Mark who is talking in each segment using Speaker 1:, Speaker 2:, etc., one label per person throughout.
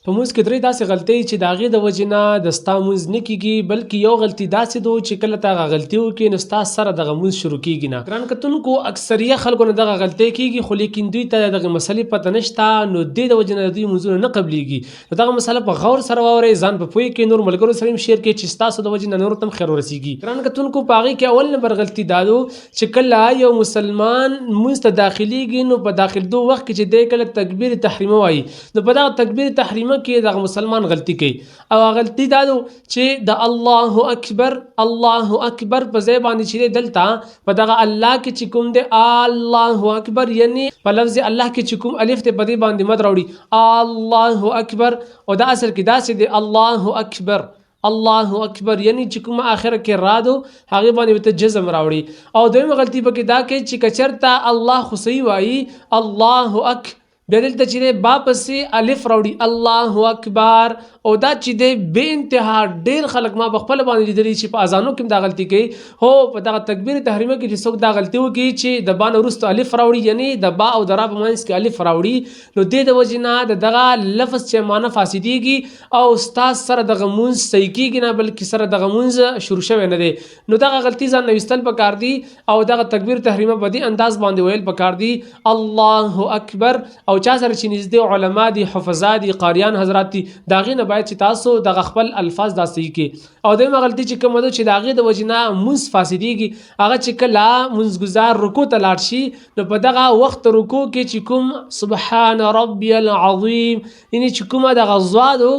Speaker 1: په مونځ کې درې داسې غلطۍ چې د هغې د وجې نه د ستا مونځ نه کیږي، بلکې یو غلطي داسې ده چې کله ته هغه غلطي وکړې نو ستا سره دغه مونځ شروع کیږي نه. ګران کتونکو اکثریه خلکو نه دغه غلطۍ کیږي خو لیکن دوی ته د دغې مسلې پته نشته، نو دې د وجې نه د دوی مونځونه نه قبلیږي. نو دغه مسله په غور سره واورئ، ځان په پوه کړئ، نور ملګرو سره هم شیر کړئ چې ستاسو د وجې نه نورو ته هم خیر ورسیږي. ګران کتونکو په هغې کې اول نمبر غلطي دا ده چې کله یو مسلمان مونځ ته داخلیږي نو په داخلدو وخت کې چې دی کله تکبیر تحریمه وایي نو په دغه تکبیر تحریمه کې دغه مسلمان غلطي کوي، او هغه غلطي دا ده چې د الله اکبر الله اکبر په ځای باندې چې دی دلته په دغه الله کې چې کوم دی الله اکبر، یعنی په لفظ الله کې چې کوم الف دی په دې باندې مد راوړي الله اکبر، او دا اصل کې داسې دی الله اکبر الله اکبر، یعنی چې کومه اخره کې را دو هغې باندې به ته جزم راوړي. او دویمه غلطي پکې دا کوي چې که چېرته الله خو صحیح وایي الله اک، بیا دلته چې دی با پسې الف راوړي الله اکبر، او دا چې دی بې انتها ډېر خلک ما په خپله باندې لیدلي چې په اذانو کې هم دا غلطي کوي. هو په دغه تکبیر تحریمه کې چې څوک دا غلطي وکړي چې د با نه وروسته الف راوړي، یعنی د با او د را په منځ کې الف راوړي، نو دې د وجې نه د دغه لفظ چې معنی فاسدېږي او ستا سره دغه مونځ صحیح کېږي نه، بلکې سره دغه مونځ شروع شوی نه دی. نو دغه غلطي ځان نه ویستل پکار دي، او دغه تکبیر تحریمه په دې انداز باندې ویل پکار دي الله اکبر. او چا سره چې نږدې علما دي، حفظا دي، قاریان حضرات دي، د هغې نه باید چې تاسو دغه خپل الفاظ دا صحیح کړئ. او دویمه غلطي چې کومه ده چې د هغې د وجې نه مونځ فاسدېږي، هغه چې کله مونځ ګزار رکوع ته لاړ شي نو په دغه وخت رکوع کې چې کوم سبحان ربي العظیم، یعنی چې کومه دغه ځوا دو،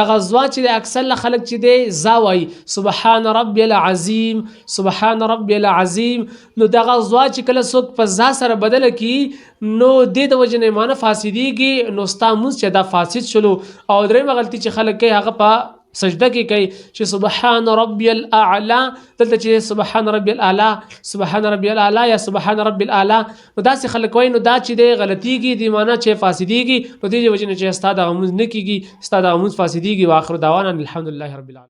Speaker 1: دغه ځوا چې دی اکثر له خلک چې دی ځا وایي سبحان ربي العظیم سبحان ربي العظیم، نو دغه ځوا چې کله څوک په ځا سره بدله کړي نو دې د وجې نه یې معنی فاسدېږي، نو ستا مونځ چې دا فاسد شولو. او درېیمه غلطي چې خلک کوي هغه په سجده کې کوي چې سبحان ربي الاعلى، دلته چې سبحان ربي الاعلى سبحان ربي الاعلى یا سبحان ربي الاعلى، نو داسې خلک وایي، نو دا چې دی غلطیږي، دې معنا چې فاسدېږي، نو دې وجې نه چې ستا دغه مونځ نه کېږي، ستا دغه مونځ فاسدېږي. واخر دعوانا الحمدلله رب العالمین.